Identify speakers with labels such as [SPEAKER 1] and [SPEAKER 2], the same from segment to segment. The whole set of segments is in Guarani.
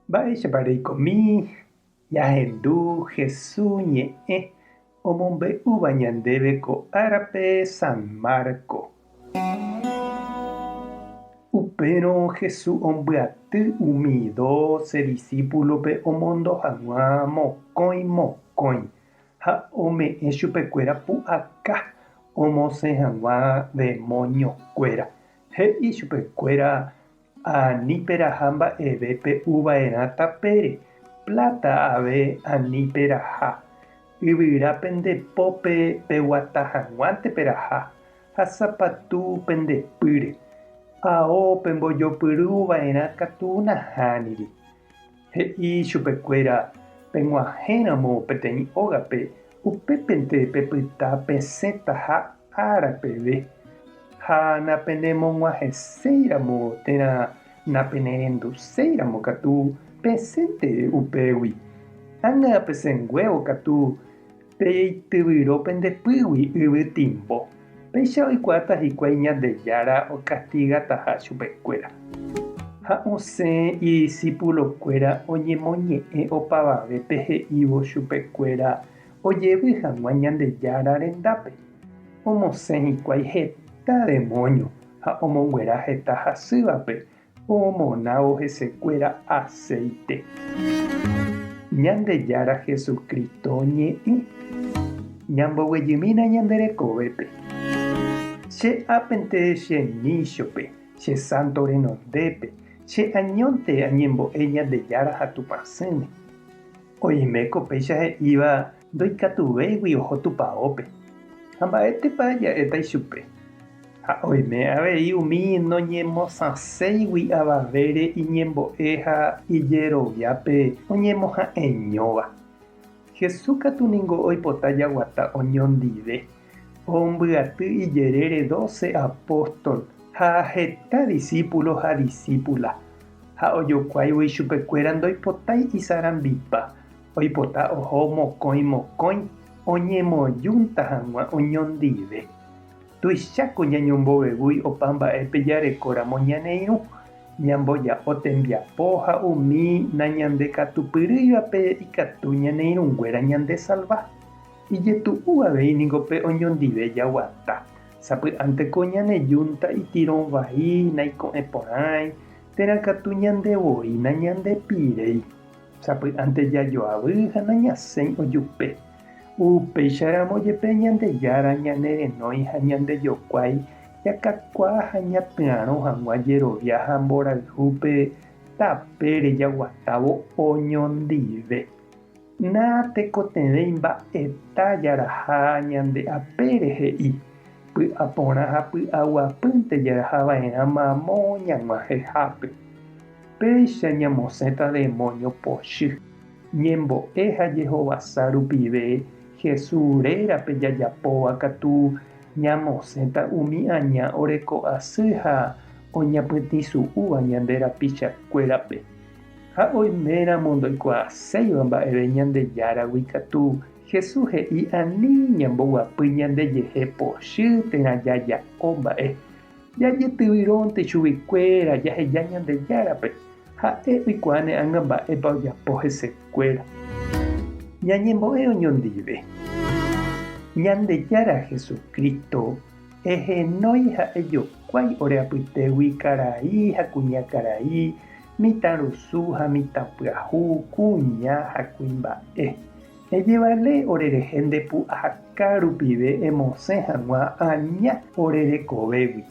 [SPEAKER 1] Mba'éichapa reikomi ñahendu Hesu ñe'ẽ omombe'úva ñandéve ko árape San Marco. Upérõ Hesu ombyaty umi dóse disípulope omondo hag̃ua mokõi mokõi ha ome'ẽ chupekuéra pu'aka omosẽ hag̃ua demóñokuéra. He'i chupekuéra Ani peraha mba'eve pe'u va'erã tapére, pláta ave ani peraha. Yvyra pende pópe peguata hag̃uánte peraha, ha sapatu pende pýre. Ao pembojopyru va'erã katu nahániri. He'i chupekuéra, Peg̃uahẽramo peteĩ ógape, upépente pepyta pesẽtaha ára peve, ha napenemog̃uahẽséiramo térã napenerenduséiramo katu pesẽnte upégui. Ág̃a pesẽnguévo katu peityvyro pende pýgui yvy timbo, péicha oikuaáta hikuái Ñandejára okastigataha chupekuéra. Ha osẽ idisipulokuéra oñemoñe'ẽ opavavépe he'ívo chupekuéra Ojevy hag̃ua Ñandejára rendápe, omosẽ hikuái heta demóño ha omonguera heta hasývape omonávo hesekuéra aséite. Ñandejára Jesucristo ñe'ẽ ñamboguejymína ñande rekovépe. Che ápente che níchope, che sánto renondépe, che añónte añembo'e Ñandejára ha Tupãsỹme. Oime ko péicha he'íva ndoikatuvéigui oho tupaópe, ha mba'étepa ja'éta ichupe. Ha oime avei umi noñemosãséigui avavére iñembo'e ha ijeroviápe oñemoha'eñóva. Jesús katu ningo oipota jaguata oñondive, ombyaty ijerére dóse apóstol ha heta disípulo ha disípula. Ha ojokuáivo ichupekuéra ndoipotái isarambipa, oipota oho mokõi mokõi oñemojúnta hag̃ua oñondive. Tuicháko ñañombovevúi opa mba'épe jarekóramo ñane irũ, ñamboja'o tembiapo ha umi nañandekatupyrýivape ikatu ñane irũnguéra ñandesalva. Ijetu'u avei ningo pe oñondive jaguata. Sapy'ánte ko ñane júnta itirõ vai naiko'ẽ porãi, térã katu ñande voi nañandepiréi. Sapy'ánte jajoavy ha nañasẽi ojupe. Upéicharamo jepe Ñandejára ñanerenói ha ñandejokuái jakakuaa ha ñatyarõ hag̃ua jerovia ha mborayhúpe tapére jaguatávo oñondive. Natekotevẽi mba'eta jaraha ñande apére he'i, py'aporã ha py'aguapýnte jaraha va'erã mamo ñag̃uahẽhápe. Péicha ñamosẽta demóño pochy. Ñembo'e ha jehovasa rupive Jesús rérape jajapóva katu ñamosẽta umi aña oreko asy ha oñapytĩsu'úva ñande rapichakuérape. Ha oiméramo ndoikuaaséiva mba'eve Ñandejáragui katu, Jesús he'i ani ñamboguapy ñandejehe pochy térã jaja'o mba'e. Jajetyvyrónte chuguikuéra jaheja Ñandejárape, ha'e oikuaáne ág̃a mba'épa ojapo hesekuéra. Ñañembo'e oñondive. Ñandejára Jesucristo ehenói ha ejokuái ore apytégui karai ha kuñakarai, Mitãrusu ha mitãpyahu, kuña ha kuimba'e. Ejevale orerehe nde pu'aka rupive emosẽ hag̃ua aña ore rekovégui,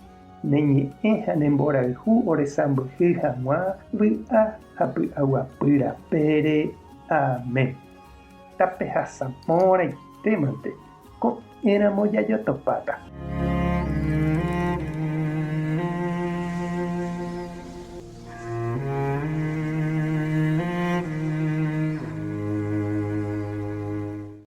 [SPEAKER 1] ne ñe'ẽ ha ne mborayhu oresãmbyhy hag̃ua vy'a ha py'aguapy rapére. Amén. Tapehasa porãitémante, ko'ẽramo jajotopáta.